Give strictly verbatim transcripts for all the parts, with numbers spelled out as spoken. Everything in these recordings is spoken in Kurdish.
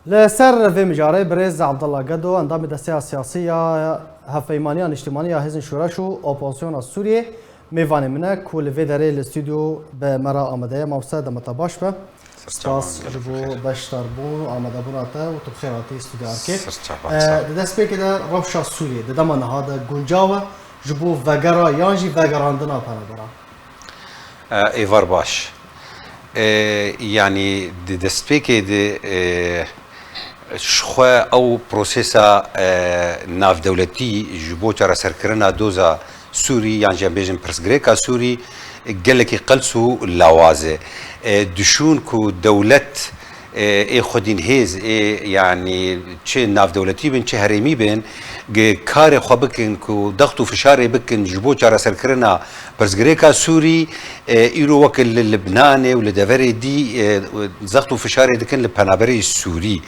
Li ser vê mijarê birêz Abdullah Gedo, endamê Desteya Siyasî ya Hevpeymaniya Niştimanî ya Hêzên Şoreş û Opozisyona Sûriyê, mêvanê min e ku li vê derê li stûdyo bi me re amade ye. Mamoste, dema te baş be. Spas ji bo beşdarbûn, amadebûna te û tu bi xêr hatî stûdyo Erkê. Di destpêkê de rewşa Sûriyê di dema niha de guncaw e ji bo vegera yan jî vegerandina penaberan? E, êvar baş. E, yanî di destpêkê de, e, ji xwe ew prosesa, e, navdewletî ji bo çareserkirina doza Sûrî yan jî em bêjin pirsgirêka Sûrî gelekî qels û lawaz e. E, dişûn ku dewlet, e, ê xwedîn hêz, ê, yanî çi navdewletî bin, çi herêmî bin, gi-, karê xwe bikin ku zext û fişarê bikin ji bo çareserkirina pirsgirêka Sûrî, e, îro wek li Libnanê û li deverê dî, e, zext û fişarê dikin li penaberê Sûrî.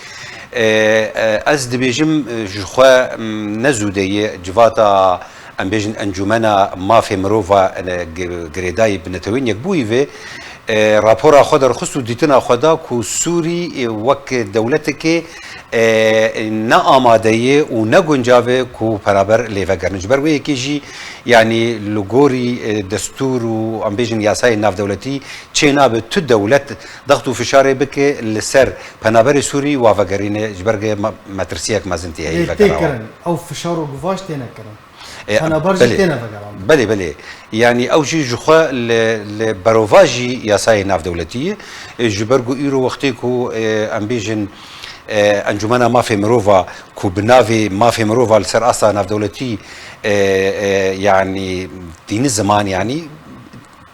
E, e, ez dibêjim, e, ji xwe, m, ne zû de ye civata, em bêjin, Encûmena Mafê Mirova, e, gi-, girêdayî bi Netewên Yekbûyî ve, e, rapora xwe derxist û dîtina xwe da ku Sûrî, e, wek dewletekê, e, ne amade ye û ne guncav e ku penaber lê vegerin. Ji ber wê yekê jî, yanî li gorî, e, destûr û, em bêjin, yasayên navdewletî çê nabe tu dewlet zext û fişarê bike li ser penaberê Sûrî wa vegerîne, ji ber ke me-, metirsiyek mezin tê heye. Lê vegera tê wan kirin, ew fişar û guvaş têne kirin. E, Penaber jî belê. Têne vegerandin. Belê, belê. Yanî ew jî ji xwe li, li berovajî yasayê navdewletî ye. E, ji ber ku îro wextê ku, e, em bêjin, e, Encûmena Mafê Mirova ku bi navê Mafê Mirova li ser asta navdewletî, e, e, yanî dîni ziman, yanî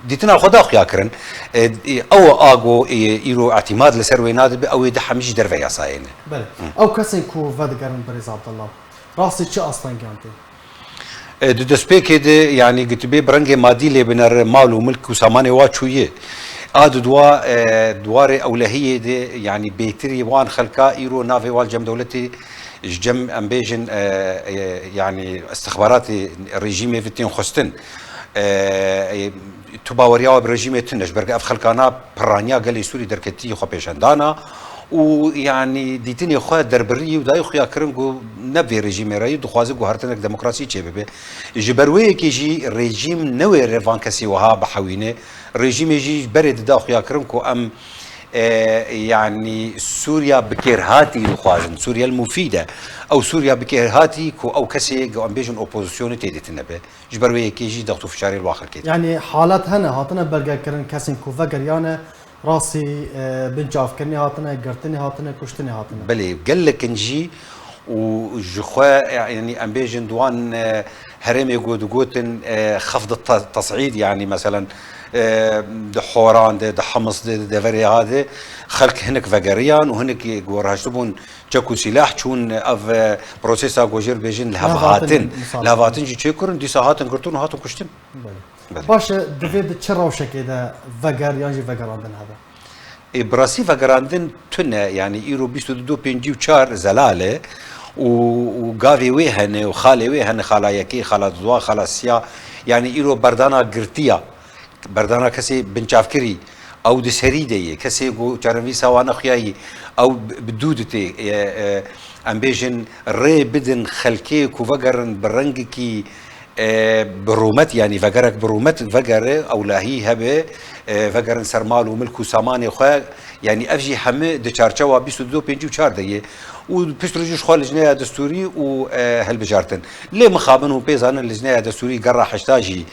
dîtina xwe da xuya kirin. E, ew a ku, e, îro îtîmad li ser wê nadibe, ew ê di hemî jî derve yasayê ne. Belê. Hı. Ew kesên ku vedigerin birêz Abdullah, rastî çi astengiyan tê? E, di destpêkê de, yanî, gotibê bi rengê madî lê binere, mal û milk û samanê wa çûye. A di dua, e, di warê ewlehiyê de, yanî, bêtirî wan xelka îro navê wan cem dewletê ji cem, em bêjin, e, e, yanî, istixbaratê rejîmê ve tên xwestin. E, e, tu baweriya we bi rejîmê tune, ji ber ku ev xelkana pirraniya gelê Sûrî derketî xwepêşandana û, yanî, dîtinê xwe derbirî û dayê xuya kirin ku ne vê rejîmê re yî, dixwaze guhertinek demokrasî çêbibe. Ji ber wê yekê jî rejîm newêre van kesê wiha bihewîne. Rejîmê jî berê dida xuya kirin ku em, e, yanî Sûriya bikêrhatî dixwazin, Sûriya mufîd e. Ew Sûriya bikêrhatî ku ew kesê, em bêjin, opozisyonê tê dîtine be. Ji ber wê yekê jî zext û fişarê li wan xelkê tê. Yanî halet hene, hatine belgekirin kesên ku vegeriyane, rastî, e, binçavkirinê hatine, girtinê hatine, kuştinê hatine. Belê, gelekin jî û ji xwe, yanî em bêjin di wan, e, herêmê ku digotin, e, xefd te-, tesîd, yanî meselen, e, di Horan de, di Hims de, di deverê ha de xelk hinek vegeriyan û hinek ku raştibûn çek û sîlah çûn, ev, e, prosesa ku jê re bêjin lihevhatin. Lihevhatin, misal. Lihevhatin jî çêkirin, dîsa hatin girtin û hatin kuştin. Belê. Belê. Baş e, divê di çi rewşekê de veger yan jî vegerandin hebe? E, bi rastî vegerandin tune, yanî îro bîst û du, pêncî û çar zelal e û, û gavê wê hene û xalê wê hene, xala yekê, xala dudwa, xala siya, yanî îro berdana girtiya, berdana kesê binçavkirî, ew di serî de ye, kesê ku çarenivîsa wan nexuyayî, ew bi, bi dû ditê, e, e, em bêjin rê bidin xelkê ku vegerin bi rengekî, e, bi rûmet, yanî vegerek bi rûmet vegere, ewlehî hebe, e, vegerin ser mal û milk û samanê xwe, yanî ev jî heme di çarçewa bîst û du pêncî û çar de ye. Û pişt re jî ji xwe lijneya destûrî û, e, hilbijartin. Lê mixabin hûn pê zanin lijneya destûrî gerra heşta jî,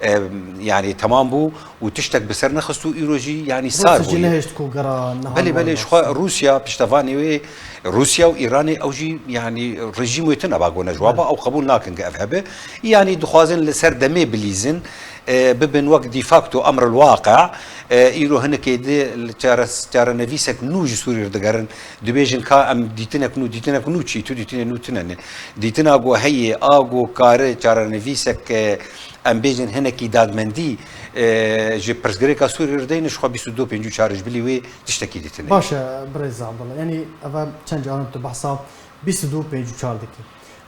e, yanî temam bû û tiştek bi ser nexist û îro jî, yanî, sar bûye. Rûsya jî nehişt ku gera niha. Belê, belê, ji xwe Rûsya piştevanê wê, Rûsya û Îranê, ew jî, yanî, rejîm wê tune ba gone ji wa ba, ew qebûl nakin ke ev hebe. Yanî dixwazin li ser demê bilîzin, e, bibin wek de facto emr el waqi. E, îro hinekê di li çare-, çarenivîsek nû ji Sûrî re digerin, dibêjin ka em dîtinek nû, dîtinek nû çi, tu dîtinê nû tune ne. Dîtina ku heye, a ku kare çarenivîsek, e, em bêjin hinekî dadmendî, e, ji pirsgirêka Sûrî re deyne, ji xwe bîst û du pêncî û çar ji bilî wê tiştekî dîtine. Baş e, birêz Abdullah. Yanî ev çend caran tu behsa bîst û du pêncî û çar dikî.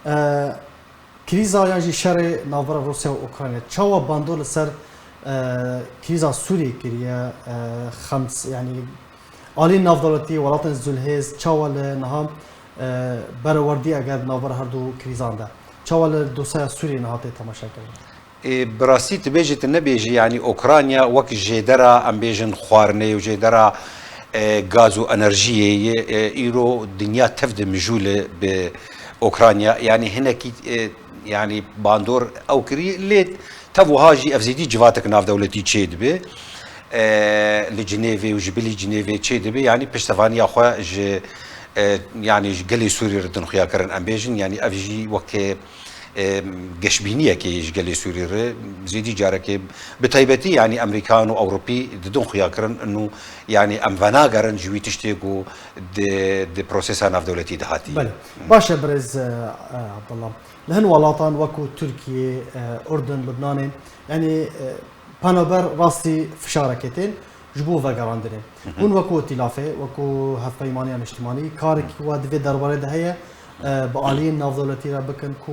E, Krîza yan jî şerê navbera Rûsya û Ukrayna çawa bando li ser, e, krîza Sûriyê kiriye, e, xems-, yanî Aliyên navdewletî, welatên zilhêz çawa li niha, e, berewerdî eger di navbera her du krîzan de? Çawa li dosyaya Sûriyê niha tê temaşekirin? Ê, bi rastî tu bêjî, tu nebêjî, yanî Ukrayna wek jêdera, em bêjin, xwarinê û jêdera, e, gaz û enerjiyê ye, e, îro dinya tev de mijûl e bi Ukrayna. Yanî hinekî, e, yanî bandor ew kirî, lê tev wiha jî ev zêdî civatek navdewletî çêdibe. E, li Cinêvê û ji bilî Cinêvê çêdibe, yanî piştevaniya xwe ji, e, yanî ji gelê Sûrî re didin xuyakirin, em bêjin, yanî ev jî weke, e, geşbîniyekê ji gelê Sûrî re, zêdî carekê bi taybetî, yanî Emerîkan û Ewropî didin xuyakirin, û yanî em venagerin ji wî tiştê ku di, di prosesa navdewletî de hatiye. Belê. Baş e birêz, e, e, Abdullah. Li hin welatan wekû Tirkiye, e, Urdun, Lubnanê, yanî, e, penaber rastî fişarekê tên ji bo vegerandinê. Hûn wekû îtîlafê, wekû hevpeymaniya niştimanî, karekî we di vê derbarê de heye, e, bi aliyên navdewletî re bikin ku,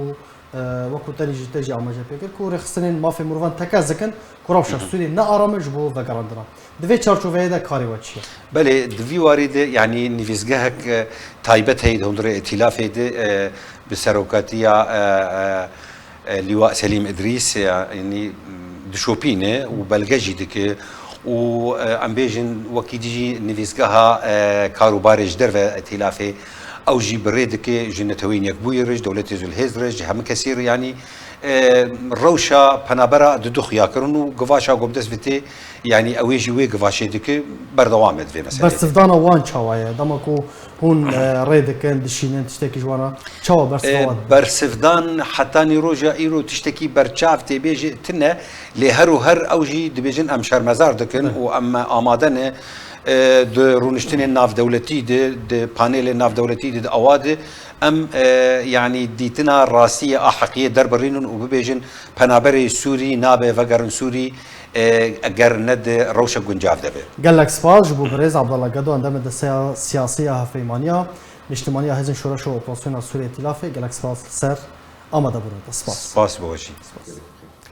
e, wekû te jî, te jî amaje pê kir ku rêxistinên mafê mirovan tekez dikin ku rewşa Sûriyê ne aram e ji bo vegerandina. Di vê çarçoveyê de karê we çi ye? Belê, di vî warî de, yanî nivîsgehek, e, taybet heye di hundirê îtîlafê de, e, bi serokatiya, e, e, e, Lîwa Selîm Îdrîs, e, yanî, m, dişopîne û belge jî dike û, e, em bêjin wekî dî jî nivîsgeha, e, karûbarê ji derve îtîlafê ew jî bi rê dike ji Neteweyên Yekbûyî re, ji Dewletê Zilhêz re, ji hemû kesî re, yanî, e, rewşa penabera didû xuyakirin û givaşa ku bi dest ve tê, yanî ew ê jî wê givaşê dike, berdewam e di vê meseleyê de. Bersivdana wan çawa ye? Dema ku hûn, e, rê dikin, dişînin, tiştekî ji wan re çawa bersiva E, wan? Bersivdan heta nî roja îro tiştekî berçav tê bêje tine, lê her û her ew jî dibêjin em şermezar dikin Belê. û em amade ne, e, di rûniştinên navdewletî de, di panelên navdewletî de, di awa de em, e, yanî dîtina rastiyê a heqiyê derbirînin û bibêjin penaberê Sûrî nabe vegerin Sûrî, e, eger ne di rewşek guncav de be. Gelek spas ji bo birêz Abdallah Gedo, endamê desteya siyasî ya Hevpeymaniya Niştimaniya Hêzên Şoreş û Opozisyona Sûriyê Tîlafê. Gelek spas li ser amadebûna te. Spas. Spas bo we jî. Spas.